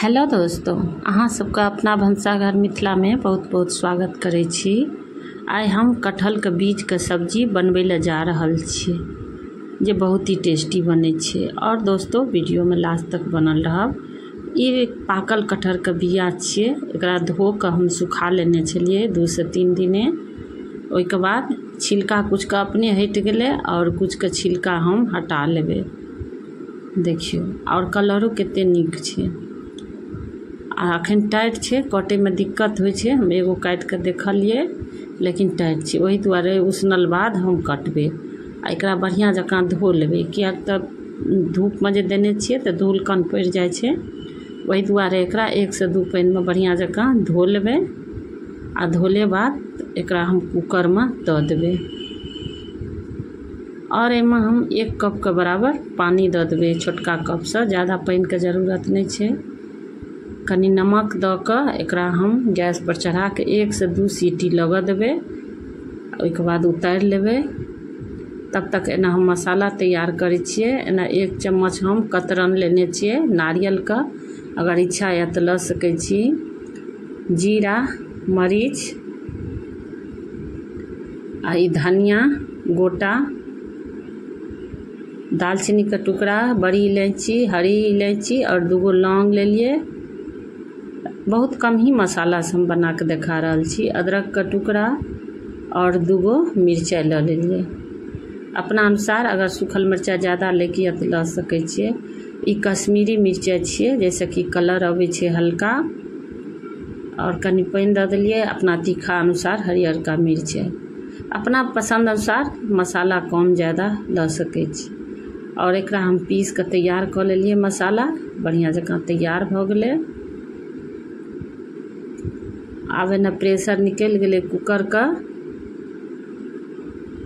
Hello दोस्तों, अहाँ सबके अपना भनसाघर मिथिला में बहुत बहुत स्वागत करै छी। आइ हम कटहल के बीज के सब्जी बनबै लए जा रहल छी जे बहुत ही टेस्टी बनै छै। और दोस्तों वीडियो में लास्ट तक बनल रहब। ई पाकल कटहर के बिया छियै, एकरा धो के हम सुखा लेने छलियै 2 से 3 दिने। ओहिके बाद छिलका कुछ के अपने हटि गेलै और कुछ के छिलका हम हटा लेबै। देखियौ, और कलरो कते नीक छै। आ अखन टाइट छै, कटैमे दिक्कत होइ छै। हम एगो काटि कऽ देखलियै लेकिन टाइट छै, ओहि दुआरे उसनल बाद हम कटबै। आ एकरा बढ़िआँ जकाँ धो लेबै, किएक तऽ धूपमे जे देने छियै तऽ धूल कण पड़ि जाइ छै। ओहि दुआरे एकरा 1 से 2 पानिमे बढ़िआँ जकाँ धो लेबै। आ धोले बाद एकरा हम कूकरमे दऽ देबै और एहिमे हम 1 कपके बराबर पानी दऽ देबै, छोटका कपसँ। ज़्यादा पानिके जरूरत नहि छै। कनि नमक दऽ कऽ एकरा हम गैस पर चढ़ा कऽ 1 से 2 सीटी लगऽ देबै। ओहिके बाद उतारि लेबै। तब तक एना हम मसाला तैयार करै छियै। एना 1 चम्मच हम कतरन लेने छियै नारियलके, अगर इच्छा यऽ तऽ लऽ सकै छी। जीरा, मरीच आ ई धनिया गोटा, दालचीनी के टुकड़ा, बड़ी इलायची, हरी इलायची और 2 लौंग लेलिए। बहुत कम ही मसाला से हम बना के देखा रहल छी। अदरक के टुकड़ा और 2 मिरचाइ लऽ लेलिए। अपना अनुसार अगर सूखल मिरचाइ ज़्यादा लैके यऽ तऽ लऽ सकै छियै। ई कश्मीरी मिरचाइ छियै, जैसे कि कलर अबै छै हल्का। और कनि पानि दऽ देलियै अपना तीखा अनुसार, हरियरका मिरचाइ। अपना पसन्द अनुसार मसाला कम ज़्यादा लऽ सकै छी। और एकरा हम पीस कऽ तैयार कऽ लेलियै। मसाला बढ़िआँ जकाँ तैयार भऽ गेलै। आब एना प्रेशर निकलि गेलै कूकरके,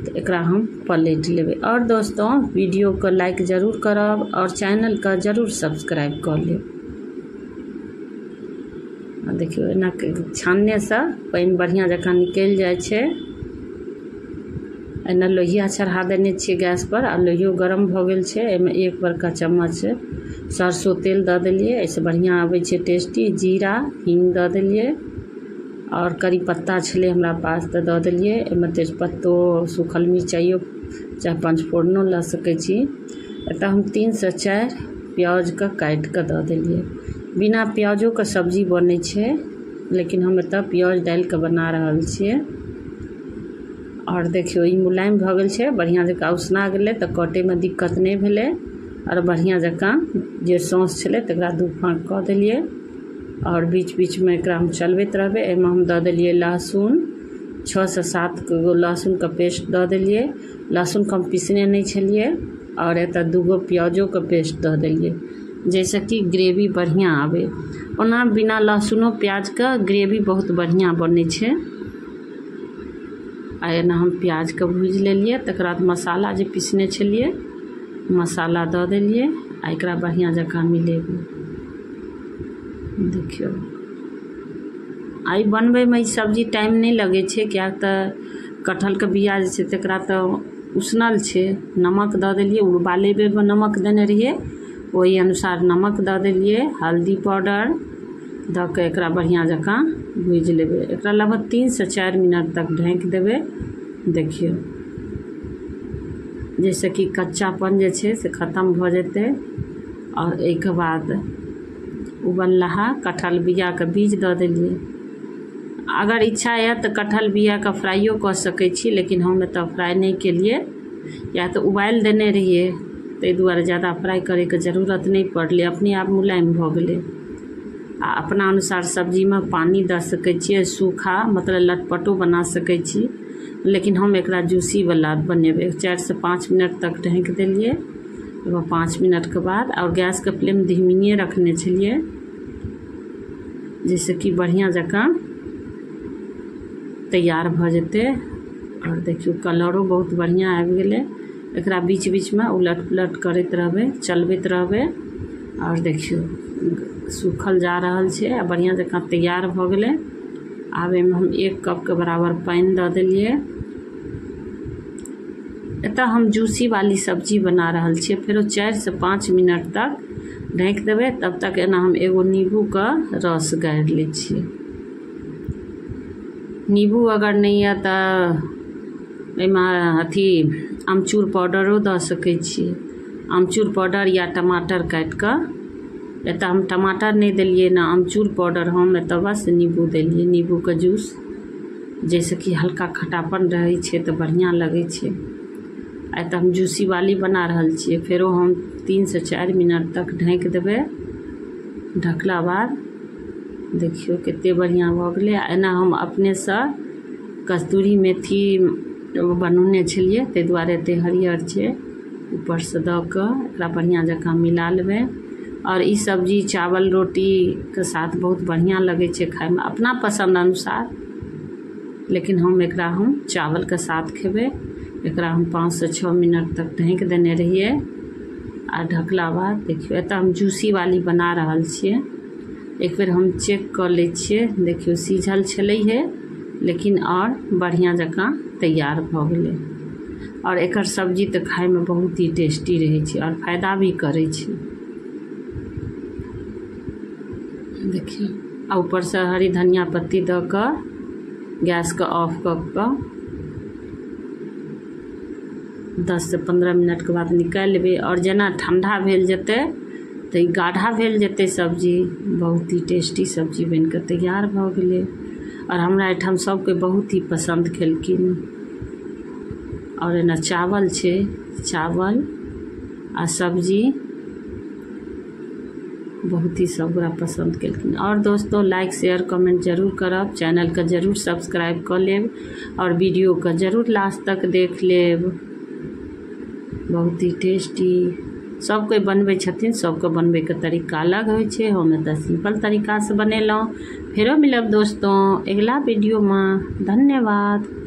तऽ एकरा हम पलटि लेबै। और दोस्तों वीडियो के लाइक जरूर करब और चैनल के जरूर सब्सक्राइब कऽ लेब। आ देखियौ, एना छाननेसँ पानि बढ़िआँ जकाँ निकलि जाइ छै। एना लोहिया चढ़ा देने छियै गैस पर, आ लोहियो गरम भऽ गेल छै। एहिमे 1 बड़का चम्मच सरसों तेल दऽ देलियै, एहिसँ बढ़िआँ आबै छै टेस्टी। जीरा, हींग दऽ देलियै और करी पत्ता छलै हमरा पास तऽ दऽ देलियै। एहिमे तेजपत्तो, सूखल मिरचाइयो चाहे पंचफोरनो लऽ सकै छी। एतऽ हम 3 से 4 प्याजके काटि कऽ दऽ देलियै। बिना प्याजोके सब्जी बनै छै, लेकिन हम एतऽ प्याज डालि कऽ बना रहल छियै। और देखियौ, ई मुलायम भऽ गेल छै, बढ़िआँ जकाँ उसना गेलै तऽ कटैमे दिक्कत नहि भेलै। और बढ़िआँ जकाँ जे सौस छलै तकरा 2 फाँक कऽ देलियै और बीच बीचमे एकरा हम चलबैत रहबै। एहिमे हम दऽ देलियै लहसुन, 6 से 7 गो लहसुनके पेस्ट दऽ देलियै। लहसुनके हम पीसने नहि छलियै। और एतऽ 2 प्याजोके पेस्ट दऽ देलियै, जाहिसँ कि ग्रेवी बढ़िआँ आबै। ओना बिना लहसुनो प्याजके ग्रेवी बहुत बढ़िआँ बनै छै। आ एना हम प्याजके भूजि लेलियै। तकर बाद मसाला जे पीसने छलियै मसाला दऽ देलियै आ एकरा बढ़िआँ जकाँ मिलेबै। देखियौ, आ ई बनबैमे ई सब्जी टाइम नहि लगै छै, किएक तऽ कटहलके बिया जे छै तकरा तऽ उसनल छै। नमक दऽ देलियै, उबालै बेरमे नमक देने रहियै, ओहि अनुसार नमक दऽ देलियै। हल्दी पाउडर दऽ कऽ एकरा बढ़िआँ जकाँ भूजि लेबै। एकरा लगभग 3 से 4 मिनट तक ढाँकि देबै। देखियौ, जाहिसँ कि कच्चापन जे छै से खतम भऽ जेतै। और एहिके बाद उबलहा कटहल बियाके बीज दऽ देलियै। अगर इच्छा यऽ तऽ कटहल बियाके फ्राइयो कऽ सकै छी, लेकिन हम एतऽ फ्राइ नहि केलियै, या तऽ उबालि देने रहियै, ताहि दुआरे ज़्यादा फ्राइ करैके जरूरत नहि पड़लै, अपने आप मुलायम भऽ गेलै। आ अपना अनुसार सब्जीमे पानि दऽ सकै छियै, सूखा मतलब लटपटो बना सकै छी, लेकिन हम एकरा जूसीवला बनेबै। 4 से 5 मिनट तक ढाँकि देलियै। 5 मिनटके बाद और गैसके फ्लेम धीमिए रखने छलियै, जाहिसँ कि बढ़िआँ जकाँ तैयार भऽ जेतै। और देखियौ, कलरो बहुत बढ़िआँ आबि गेलै। एकरा बीच बीचमे उलट पुलट करैत रहबै, चलबैत रहबै। और देखियौ, सूखल जा रहल छै आ बढ़िआँ जकाँ तैयार भऽ गेलै। आब एहिमे हम 1 कपके बराबर पानि दऽ देलियै। एतऽ हम जूसी वाली सब्जी बना रहल छियै। फेरो 4 से 5 मिनट तक ढकि देबै। तब तक एना हम एगो नींबूके रस गाड़ि लै छियै। नींबू अगर नहि यऽ तऽ एहिमे अथी आमचूर पाउडरो दऽ सकै छियै, आमचूर पाउडर या टमाटर काटि कऽ। एतऽ हम टमाटर नहि देलियै ने आमचूर पाउडर, हम एतऽ बस नींबू देलियै, नींबूके जूस, जाहिसँ कि हल्का खटापन रहै छै तऽ बढ़िआँ लगै छै। एतऽ हम जूसी वाली बना रहल छियै। फेरो हम 3 से 4 मिनट तक ढकि देबै। ढकला बाद देखियौ कते बढ़िआँ भऽ गेलै। आ एना हम अपनेसँ कस्तूरी मेथी बनौने छलियै, ताहि दुआरे एते हरियर छै। ऊपरसँ दऽ कऽ एकरा बढ़िआँ जकाँ मिला लेबै। आओर ई सब्जी चावल रोटीके साथ बहुत बढ़िआँ लगै छै खाइमे, अपना पसन्द अनुसार। लेकिन हम एकरा चावलके साथ खेबै। एकरा हम 5 से 6 मिनट तक ढकि देने रहियै। आ ढकला बाद देखियौ एतऽ हम जूसी वाली बना रहल छियै। एक बेर हम चेक कऽ लै छियै। देखियौ सीझल छलैहे, लेकिन आओर बढ़िआँ जकाँ तैयार भऽ गेलै। आओर एकर सब्जी तऽ खाइमे बहुत ही टेस्टी रहै छै आओर फायदा भी करै छै। देखियौ आ ऊपरसँ हरी धनिया पत्ती दऽ कऽ गैसके ऑफ कऽ कऽ 10 से 15 मिनटके बाद निकालि लेबै। आओर जेना ठण्डा भेल जेतै तऽ ई गाढ़ा भेल जेतै सब्जी। बहुत ही टेस्टी सब्जी बनि कऽ तैयार भऽ गेलै। आओर हमरा एहिठाम सबके बहुत ही पसन्द खेलखिन। आओर एना चावल छै, चावल आ सब्जी बहुत ही सब गोरा पसन्द केलखिन। और दोस्तों लाइक शेयर कमेंट जरूर करब, चैनल के जरूर सब्सक्राइब कऽ लेब और वीडियो के जरूर लास्ट तक देख लेब। बहुत ही टेस्टी सब कोई बनबै छथिन, सबके बनबैके तरीका अलग होइ छै। हम एतऽ सिंपल तरीकासँ बनेलहुँ। फेरो मिलब दोस्तों अगिला वीडियोमे। धन्यवाद।